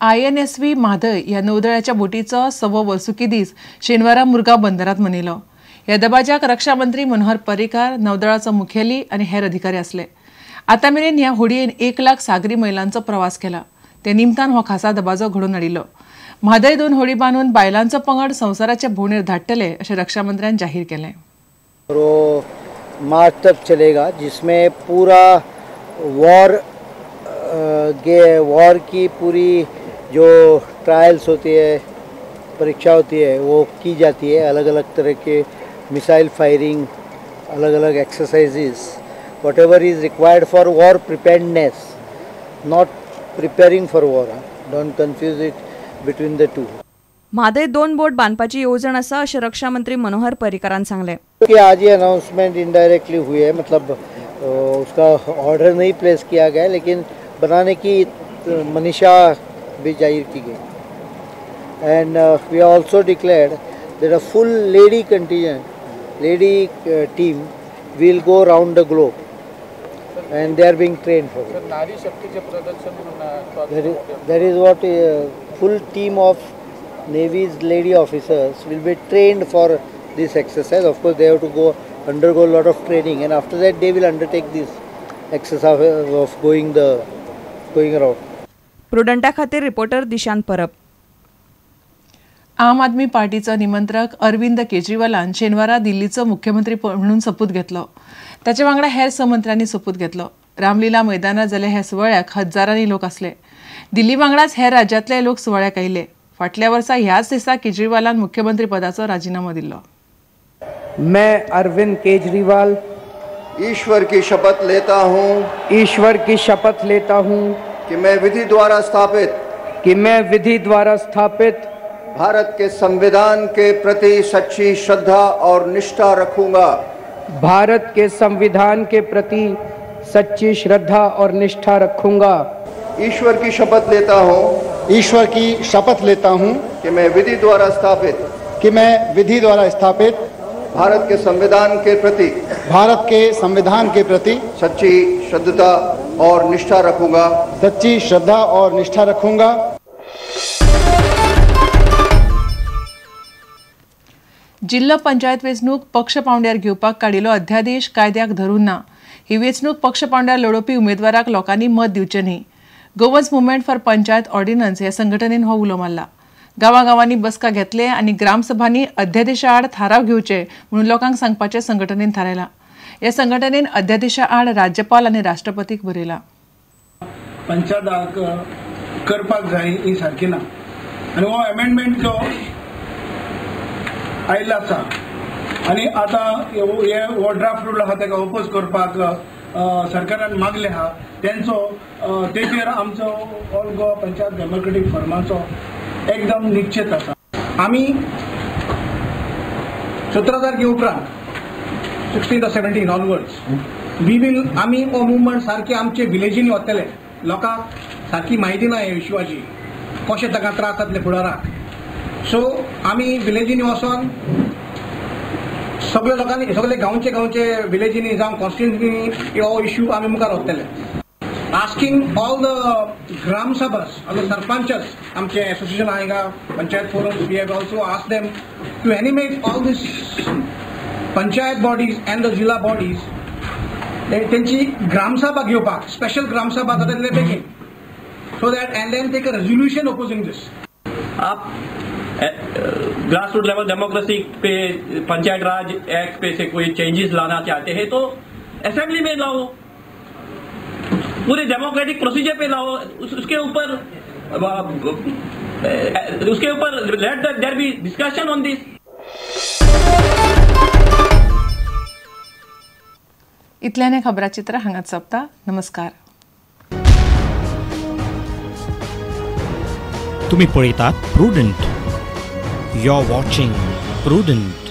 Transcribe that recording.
INSV Mhadei ह्या नौदळाच्या बोटीचो 1.25 वर्सुकी दीस शेनवारा मुरगांव बंदरात मनयलो. ह्या दबाज्याक रक्षा मंत्री मनोहर पर्रीकार, नौदळाचो मुखेली आनी हेर अधिकारी आसले. आतां मेरेन ह्या होडयेन 1 लाख सागरी मैलांचो प्रवास केला. ते निमतान हो खासा दबाजो घडोवन हाडिल्लो. म्हादय 2 होडी बांदून बायलांचो पंगड संवसाराच्या भोंवडेर धाडटले अशें रक्षा मंत्र्यान जाहीर केलें. मार्च तक चलेगा, जिसमें पूरा वॉर की पूरी जो ट्रायल्स होती है, परीक्षा होती है, वो की जाती है. अलग अलग तरह के मिसाइल फायरिंग, अलग अलग exercises, whatever is required for war preparedness, not preparing for war. Don't confuse it between the two. Mhadei 2 boat बांदपाची येवजण आसा अशें रक्षा मंत्री मनोहर पर्रीकारान सांगलें. कि आज ये अनाउंसमेंट इनडायरेक्टली हुई है, मतलब उसका ऑर्डर नहीं प्लेस किया गया, लेकिन बनाने की मनीषा भी जाहिर की गई. And we also declared that a full lady contingent, lady team will go round the globe and they are being trained for it. नारी शक्तीचे प्रदर्शन. That is what full team of Navy's lady officers will be trained for this exercise. Of course, they have to go undergo a lot of training, and after that they will undertake this exercise of going around. प्रुडंटा खातीर reporter Dishant परब. आम आदमी पार्टीचो निमंत्रक अरविंद केजरीवालान शेनवारा दिल्लीचो मुख्यमंत्री म्हणून सोपूत घेतलो. ताचे वांगडा हेर 6 मंत्र्यांनी सोपूत घेतलो. रामलीला मैदानार जाल्ल्या ह्या सुवाळ्याक हजारांनी लोक आसले. दिल्ली वांगडाच हेर राज्यांतले लोक सुवाळ्याक आयिल्ले. फाटल्या वर्सा ह्याच दिसा केजरीवालान मुख्यमंत्री पदाचो राजीनामो दिल्लो. मैं अरविंद केजरीवाल ईश्वर की शपथ लेता हूँ, ईश्वर की शपथ लेता हूँ कि मैं विधि द्वारा स्थापित, कि मैं विधि द्वारा स्थापित भारत के संविधान के प्रति सच्ची श्रद्धा और निष्ठा रखूंगा, भारत के संविधान के प्रति सच्ची श्रद्धा और निष्ठा रखूंगा. ईश्वर की शपथ लेता हूँ, ईश्वर की शपथ लेता हूँ कि मैं विधि द्वारा स्थापित, कि मैं विधि द्वारा स्थापित भारत के संविधान के प्रति, भारत के संविधान के प्रति सच्ची श्रद्धा और निष्ठा रखूंगा, सच्ची श्रद्धा और निष्ठा रखूंगा. जिल्लो पंचायत वेंचणूक पक्ष पावंड्यार घेवपाक काडिल्लो अध्यादेश कायद्याक धरून ना. ही वेंचणूक पक्ष पावंड्यार लडोवपी उमेदवाराक लोकांनी मत दिवचें न्ही. Goans movement for panchayat ordinance ह्या संघटनेन हो उलो मारला. गांवागांवांनी बसका घेतले आनी ग्रामसभांनी अध्यादेशा आड थाराव घेवचे म्हणून लोकांक सांगपाचें संघटनेन थारायलां. ह्या संघटनेन अध्यादेशा आड राज्यपाल आनी राष्ट्रपतीक बरयलां. पंचायताक करपाक जाय ही सारकी ना आनी हो अमेंडमेंट जो आयिल्लो आसा आनी आतां हे हो ड्राफ्ट रूल आसा ताका ओपोज करपाक सरकारान मागलें आहा तेंचो तेचेर आमचो ऑल गोवा पंचायत डेमोक्रेटीक फोरमाचो एकदम निश्चित आसा. आमी 17 तारखे उपरांत 16 or 17 onwards we will आमी हो मुवमेंट सारके आमचे विलेजींनी वतले. लोकांक सारकी म्हायती ना ह्या इश्यूची, कशें ताका त्रास जातले फुडाराक. सो आमी विलेजींनी वचोन सगळे लोकांनी सगळे गांवचे गांवचे विलेजींनी जावं कॉन्स्टिट्युएन्सीनी हो इश्यू आमी मुखार व्हरतले. Asking all the gram sabhas, all the sarpanches, आमचे एसोसिएशन आहा panchayat forums, we have also ask them to animate all this panchayat bodies and the zilla bodies तेंची ग्रामसभा घेवपाक, स्पेशल ग्रामसभा जाता तितले बेगीन, so that and then take a resolution opposing this. आप grass root level democracy पे panchayat raj act पे से कोई चेंजेस लाना चाहते हैं तो असेंबली में लाओ, पूरे डेमोक्रेटिक प्रोसीजर पे लाओ, उसके ऊपर let there be discussion on this. इतल्याने खबराचित्र हांगाच सोंपता. नमस्कार. तुम्ही पळयतात Prudent. You are watching Prudent.